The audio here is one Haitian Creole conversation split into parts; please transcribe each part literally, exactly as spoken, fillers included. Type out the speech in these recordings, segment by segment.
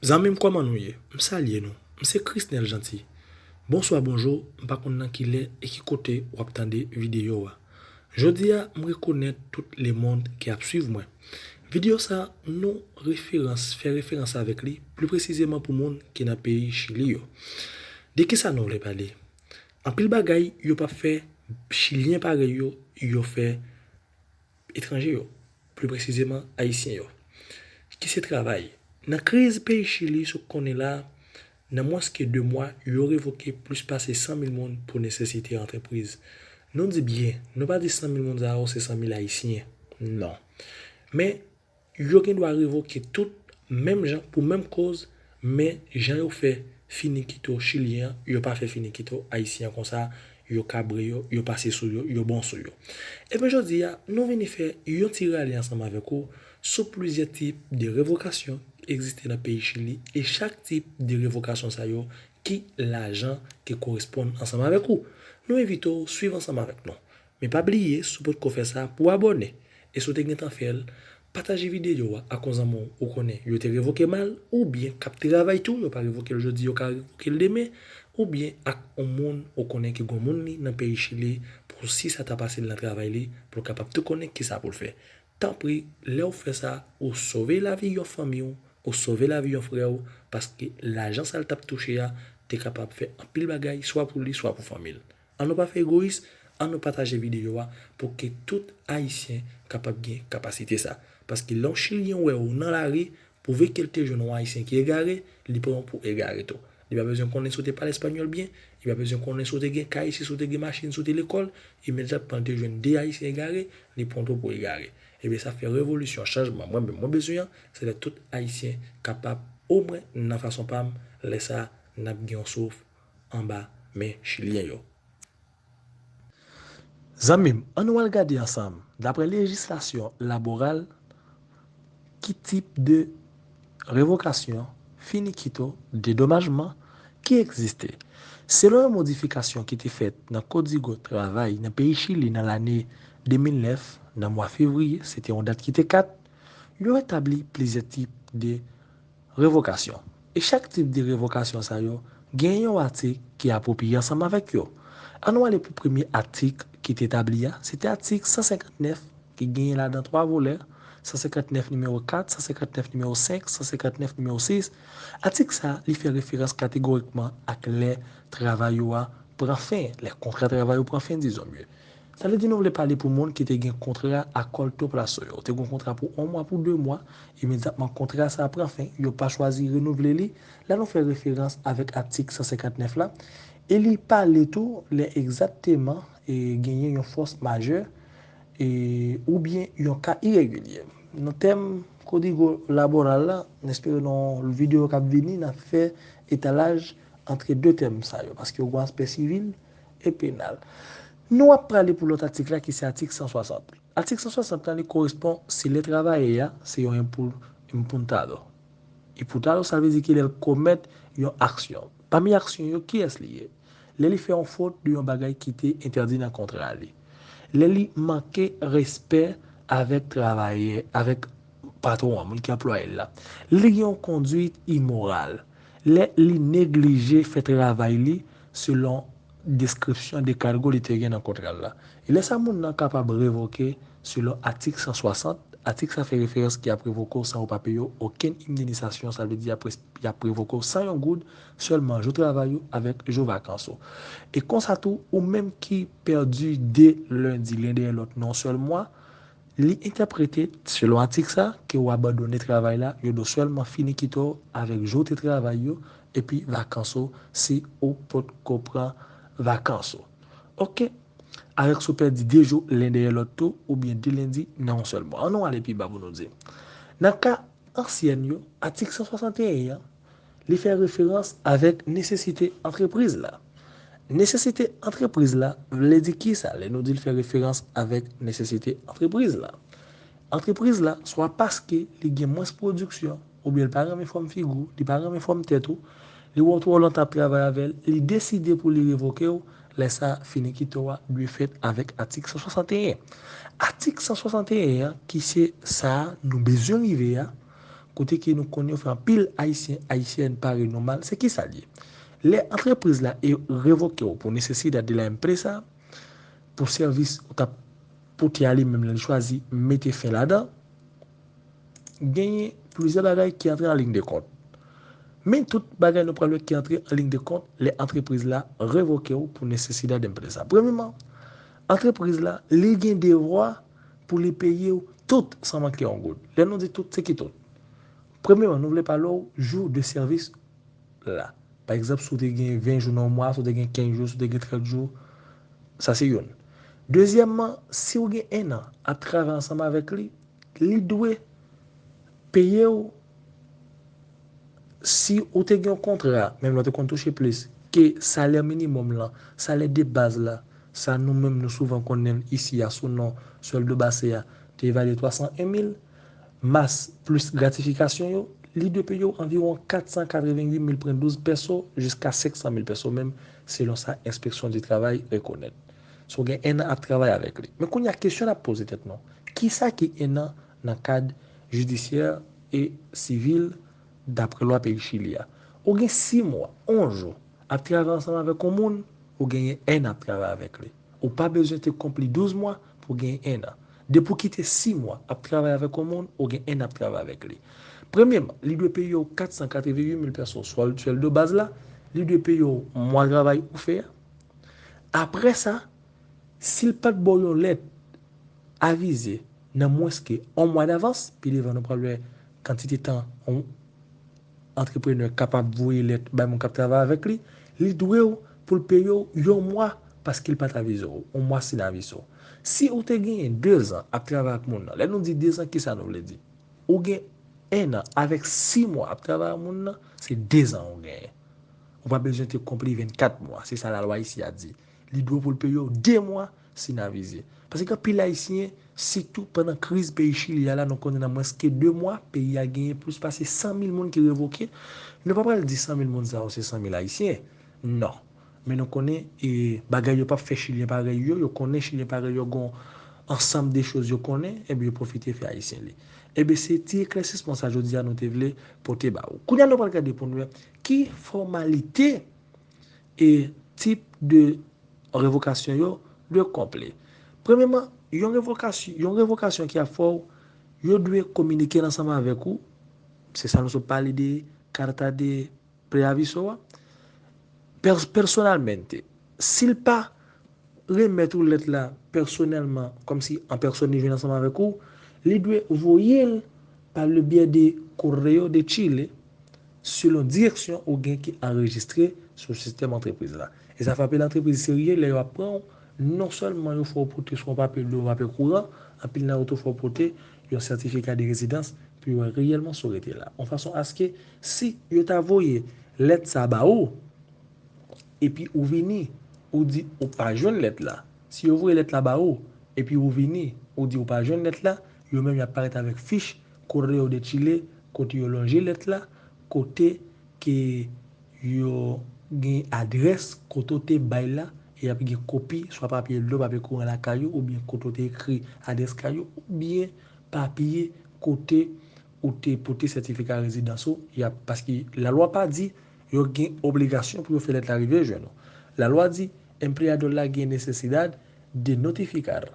Zanmi m, kòman nou ye? M salye nou. M se Chrisnel Jeanty. Bonswa, bonjou, m pa konn nan ki lè e ki kote w ap tande videyo a. Jodi a, m rekonèt tout lemonn ki ap swiv mwen. Videyo sa, nou referans, fè referans avèk li, pli presizeman pou moun ki nan peyi Chili yo. De kisa nou vle pale? Anpil bagay yo p ap fè Chilyen parèy yo, yo fè etranje yo, pli presizeman Ayisyen yo, ki se travay. Nan kriz peyi Chili, sa w konnen la, nan mwens ke de mwa, yo revoke plis pase san mil moun pou nesesite antrepriz. Nou di byen, nou pa di san mil moun sa yo se san mil Ayisyen. Non. Men, yo gen dwa revoke tout, menm jan, pou menm koz, men jan yo fè finikito chilyen an, yo pa fè finikito ayisyen an konsa, yo kabre yo, yo pase sou yo, yo bon sou yo. Ebyen, jodi a, nou vini fè yon ti rale ansanm avèk ou sou plizyè tip de revokasyon ki egziste nan peyi Chili, e chak tip de revokasyon sa yo, ki lajan ki koresponn ansanm avèk ou. Nou envite w swiv ansanm avèk nou. Men pa bliye, si w potko fè sa, pou w abòne. E si w te gentan fè l, pataje videyo a ak yon zanmi w ou konnen yo te revoke mal, oubyen k ap travay tou, yo pa revoke l jodi, yo ka revoke l demen, oubyen ak yon moun ou konnen ki gon moun li nan peyi Chili, pou si sa ta pase l nan travay li, pou l kapab tou konnen kisa pou l fè. Tanpri, lè w fè sa, ou sove lavi yon fanmi w, ou sove lavi yon frè w, paske lajan sa l t ap touche a te kapab fè anpil bagay, swa pou li, swa pou fanmi l. An nou pa fè egoyis, an nou pataje videyo a pou ke tout Ayisyen kapab gen kapasite sa. Paske lè yon Chilyen wè w nan lari, pwouve ke l te jwenn yon Ayisyen ki egare, li pran w pou egare tou. Li pa bezwen konnen si w te pale espanyòl byen, li pa bezwen konnen si w te gen kay, si w te gen machin, si w te lekòl, imedyatman l te jwenn de Ayisyen egare, li pran w tou pou egare. Ebyen, sa fè revolisyon, chanjman mwen menm mwen bezwen an, se lè tout Ayisyen kapab omwen nan fason pa m, lè sa n ap gen yon souf anba men Chilyen yo. Zanmi m, ann nou al gade ansanm, daprè lejislasyon laboral, ki tip de revokasyon, finikito, dedomajman ki egziste. Selon yon modifikasyon ki te fèt nan Kodigo Travay nan peyi Chili nan lane de mil nèf, nan mwa fevriye, se te yon dat ki te kat, yo etabli plizyè tip de revokasyon. E chak tip de revokasyon sa yo, gen yon atik ki apwopriye ansanm avèk yo. Ann nou ale pou premye atik ki te etabli a, se te atik san senkant nèf, ki genyen ladan twa volè, san senkant nèf nimewo kat, san senkant nèf nimewo senk, san senkant nèf nimewo sis. Atik sa, li fè referans kategorikman ak lè travay ou a pran fen, lè kontra travay ou pran fen, dizon mye. Sa vle di nou vle pale pou moun ki te gen kontra a corto plazo yo. Ou te gen kontra pou yon mwa, pou de mwa, imedyatman kontra sa a pran fen, yo pa chwazi renouvle li. La nou fè referans avèk atik san senkant nèf la. E li pale tou lè egzakteman e genyen yon force majeure e, oubyen yon ka iregilye. Nan tèm Kodigo Laboral la, n espere nan videyo k ap vini, n ap fè etalaj antre de tèm sa yo, paske yo gen aspè sivil e penal. Nou ap prale pou lòt atik la ki se atik san swasant. Atik san swasant la, li korespon si lè travayè a se yon impu-, imputado. Imputado, sa vle di ki lè l komèt yon aksyon. Pami aksyon yo, kiyès li ye? Lè li fè yon fot de yon bagay ki te entèdi nan kontra li. Lè li manke respè avèk travayè, avèk patwon an, moun ki anplwaye l la. Lè li gen yon kondwit imoral. Lè li neglije fè travay li selon deskripsyon de kargo li te gen nan kontra l la. E lè sa moun nan kapab revoke selon atik san swasant, atik sa fè referans ki ap revoke w san ou pa peye w okenn indemnisasyon, sa vle di y ap res-, y ap revoke w san yon goud, sèlman jou travay ou avèk jou vakans ou. E konsa tou, ou menm ki pèdi de lendi, len dèyè lòt, nan yon sèl mwa, li entèprete, selon atik sa, ke w abandone travay la, yo dwe sèlman finikito w avèk jou w te travay yo, epi vakans ou, si ou potko pran vakans ou. Oke, avèk si w pèdi de jou len dèyè lòt tou, oubyen de lendi nan yon sèl mwa. Ann nou ale pi ba pou nou di. Nan ka ansyèn yo, atik san swasanteyen an, li fè referans avèk nesesite antrepriz la. Nesesite antrepriz la vle di kisa lè nou di l fè referans avèk nesesite antrepriz la? Antrepriz la, swa paske li gen mwens pwodiksyon, oubyen l pa renmen fòm figi w, li pa renmen fòm tèt ou, li wè w twò lontan ap travay avè l, li deside pou li revoke w, lè sa a, finikito a dwe fèt avèk atik san swasanteyen. Atik san swasanteyen an, ki se sa a nou bezwen rive a, kote ke nou konnen yo fè anpil Ayisyen, Ayisyèn pare nou mal, se kisa l ye? Lè antrepriz la e revoke w pou necesidad de la empresa, pou sèvis ou t ap pote a li menm, lè l chwazi mete fen ladan, genyen plizyè bagay ki antre an liy de kont. Men tout bagay nou pral wè ki antre an liy de kont lè antrepriz la revoke w pou necesidad de empresa. Premyeman, antrepriz la, li gen devwa pou li peye w tout san manke yon goud. Lè nou di tout, se ki tout? Premyeman, nou vle pale w jou de sèvis la. Pa egzanp, si w te gen ven jou nan yon mwa, si w te gen kenz jou, si w te gen trant jou, sa se youn. Dezyèmman, si w gen en an ap travay ansanm avèk li, li dwe peye w. Si ou te gen yon kontra, menm lè w te konn touche plis ke salè minimòm lan, salè de baz la, sa nou menm nou souvan konnen l isi a sou non swèldo base a, te evalye twa san en mil, mas plis gratifikasyon yo, li dwe peye w anviwon kat san katreventuit mil pwen douz pèso jiska senk san mil pèso menm, selon sa Enspeksyon di Travay rekonèt. Si w gen en an ap travay avèk li. Men kounye a, kesyon n ap poze tèt nou, kisa ki en an nan kad jidisyè e sivil, dapre lwa peyi Chili a? Ou gen sis mwa, onz jou, ap travay ansanm avèk yon moun, ou genyen en an ap travay avèk li. Ou pa bezwen te konpli douz mwa pou w genyen en an. Depi w kite sis mwa ap travay avèk yon moun, ou gen en an ap travay avèk li. Premyeman, li dwe peye w kat san katreventuit mil pèso swèl-, swèldo baz la, li dwe peye w mwa travay ou fè a. Apre sa, si l pa t ba w yon lèt avize nan mwens ke yon mwa davans, pi devan nou pral wè kantite tan yon antreprenè kapab voye lèt bay moun k ap travay avèk li, li dwe w pou l peye w yon mwa paske l pa t avize w, yon mwa si n avize w. Si ou te genyen dezan ap travay ak moun nan, lè nou di dezan, kisa nou vle di? Ou gen en an avèk sis mwa ap travay ak moun nan, se dezan ou genyen. Ou pa bezwen te konpli vennkat mwa, se sa lalwa isi a di. Li dwe pou l peye w de mwa si n avize. Paske gen anpil Ayisyen, sitou pandan kriz peyi Chili a la, nou konnen nan mwens ke de mwa, peyi a genyen plis pase san mil moun ki revoke. Nou pa pral di san mil moun sa yo se san mil Ayisyen. Non. Men nou konnen, e, bagay yo p ap fè Chilyen parèy yo, yo konnen Chilyen parèy yo gon ansanm de choz yo konnen, ebyen yo pwofite fè Ayisyen li. Ebyen se ti eklèsisman sa jodi a nou te vle pote ba ou. Kounye a nou pral gade pou n wè ki fòmalite e tip de revokasyon yo dwe konple. Premyeman, yon revokasyon, yon revokasyon ki ap fè w, yo dwe kominike l ansanm avèk ou. Se sa nou sot pale de karta de preaviso a. Pè-, personalmente, si l pa remèt ou lèt la pèsonèlman, kòmsi an pèsòn li jwenn ansanm avèk ou, li dwe voye l pa le byè de Correo de Chile, selon direksyon ou gen ki anrejistre sou sistèm antrepriz la. E sa frape l antrepriz serye lè yo ap pran w, non sèlman yo fè w pote sou yon papye dlo, yon papye kouran, anpil nan yo tou fè w pote yon sètifika de rezidans pou yo wè reyèlman si w rete la. Yon fason aske si yo ta voye lèt sa ba ou, epi ou vini, ou di ou pa jwenn lèt la. Si yo voye lèt la ba ou, epi ou vini, ou di ou pa jwenn lèt la, yo menm y ap parèt avèk fich Correo de Chile, kote yo lonje lèt la, kote ke yo gen adrès kote w te bay la, e y ap gen kopi, swa papye dlo, papye kouran lakay ou, oubyen kote w te ekri adrès kay ou, oubyen papye kote ou te pote sètifika rezidans ou, y ap, paske lalwa pa di yo gen obligasyon pou yo fè lèt la rive jwenn ou. Lalwa di, empleador la gen necesidad de notificar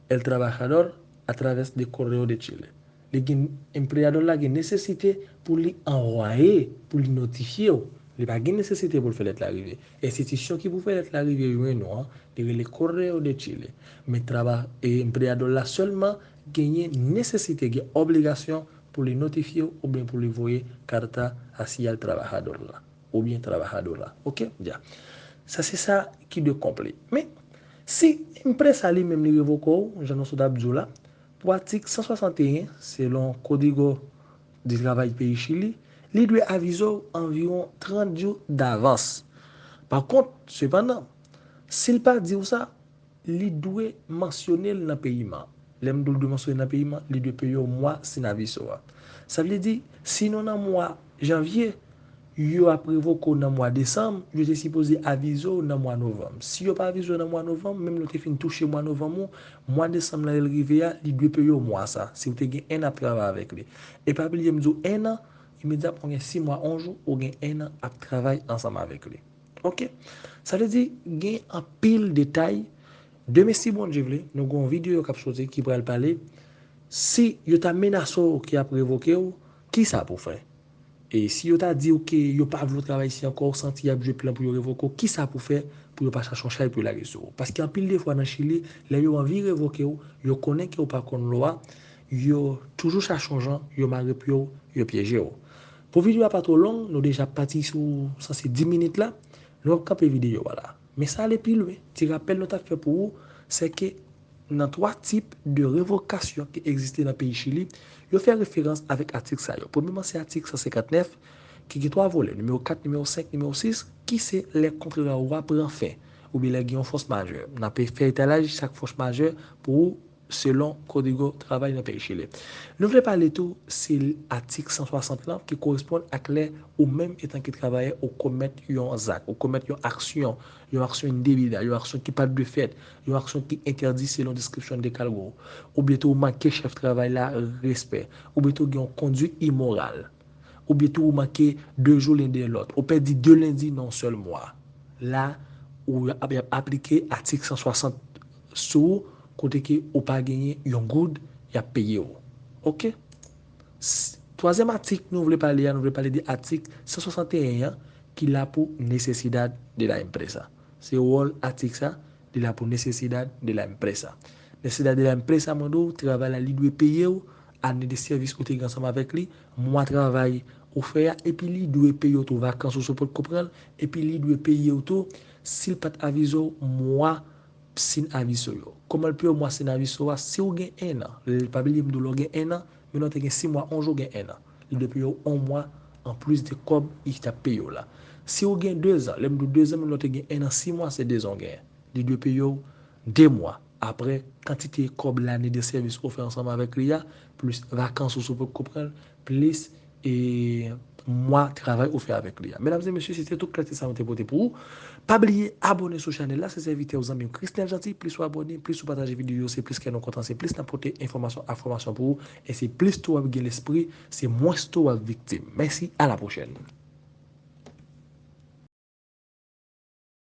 el trabajador a través de Correo de Chile. Li gen, empleador la gen nesesite pou li anvwaye, pou li notifye w. Li pa gen nesesite pou l fè lèt la rive. Enstitisyon ki pou fè lèt la rive jwenn ou an, li rele Correo de Chile. Men traba-, e empleador la sèlman genyen nesesite, gen obligasyon pou li notifye w oubyen pou li voye karta hacia el trabajador la, oubyen trabajadora. Oke? Ya. Sa se sa ki dwe konple. Men, si empresa li menm li revoke w, jan nou sot ap di w la, pou atik san swasanteyen, selon Código de Travail peyi Chili, li dwe avize w anviwon trant jou davans. Pa kont, sepandan, si l pa di w sa, li dwe mansyone l nan peyiman. Lè m di w l dwe mansyone nan peyiman, li dwe peye w mwa sin aviso a. Sa vle di, si nou nan mwa janvye, yo ap revoke w nan mwa desanm, yo te sipoze avize w nan mwa novanm. Si yo pa avize w nan mwa novanm, menm lè w te fin touche mwa novanm ou, mwa desanm nan lè l rive a, li dwe peye w mwa sa, si w te gen en an ap travay avèk li. E pa bliye m di w en an, imedyatman w gen sis mwa, yon jou, ou gen en an ap travay ansanm avèk li. Oke? Sa vle di, gen anpil detay. Demen, si Bondye vle, nou gen yon videyo k ap soti ki pral pale. Si yo ta menase w ke y ap revoke w, kisa pou w fè? E si yo ta di w ke yo pa vle w travay isi ankò, ou santi y ap jwe plan pou yo revoke w, kisa pou w fè pou yo pa chache yon chay pou yo lage sou ou? Paske anpil de fwa nan Chili, lè yo anvi revoke w, yo konnen ke w pa konn lwa, yo toujou chache yon jan, yo mare pye w, yo pyeje w. Pou videyo a pa twò long, nou deja pati sou sanse dis minit la, nou ap kanpe videyo a la. Men sa ale pi lwen. Ti rapèl nou t ap fè pou ou, se ke nan twa tip de revokasyon ki egziste nan peyi Chili, yo fè referans avèk atik sa yo. Premyèman, se atik san senkantnèf, ki gen twa volè, nimewo kat, nimewo senk, nimewo sis, ki se lè kontra ou a pran fen, oubyen lè gen yon fòs majè. N ap fè etalaj chak fòs majè pou ou selon Kodigo Travay nan peyi Chili. Nou vle pale tou, se atik san swasant lan ki koresponn ak lè ou menm etanke travayè ou komèt yon zak, ou komèt yon aksyon, yon aksyon endebida, yon aksyon ki pa t dwe fèt, yon aksyon ki entèdi selon deskripsyon de kalgo, oubyen tou ou manke chèf travay la respè, oubyen tou gen yon kondwit imoral, oubyen tou ou manke de jou len dèyè lòt, ou pèdi de lendi nan yon sèl mwa. La, ou ap, y ap aplike atik san swasant sou ou, kote ke ou pa genyen yon goud, y ap peye w. Oke? S-, twazyèm atik nou vle pale a, nou vle pale de atik san swasanteyen an, ki la pou necesidad de la empresa. Se wòl atik sa, li la pou necesidad de la empresa. Necesidad de la empresa, mwen di w, travay la, li dwe peye w ane de sèvis ou te gen ansanm avèk li, mwa travay ou fè a, epi li dwe peye w tou vakans ou si w potko pran l, epi li dwe peye w tou, si l pa t avize w, mwa sin aviso yo. Kòman l peye w mwa sin aviso a? Si w gen en an, l-, pa bliye m di w lè w gen en an, men lè w te gen sis mwa, yon jou w gen en an. Li dwe peye w yon mwa anplis de kòb li t ap peye w la. Si w gen dezan, lè m di w dezan, men lè w te gen en an sis mwa, se dezan w genyen. Li dwe peye w de mwa. Apre kantite kòb lane de sèvis ou fè ansanm avèk li a, plis vakans ou si w potko pran l, plis, e, mwa travay ou fè avèk li a. Medam e mesye, se te tout klète sa mwen te pote pou ou. Pa bliye abòne sou chanèl la, se sèvitè w, zanmi w Chrisnel Jeanty. Plis ou abòne, plis ou pataje videyo yo, se plis kè nou kontan, se plis n ap pote enfòmasyon ak fòmasyon pou ou, e se plis tou w ap gen lespri, se mwens tou w ap viktim. Mèsi, a la pwochèn.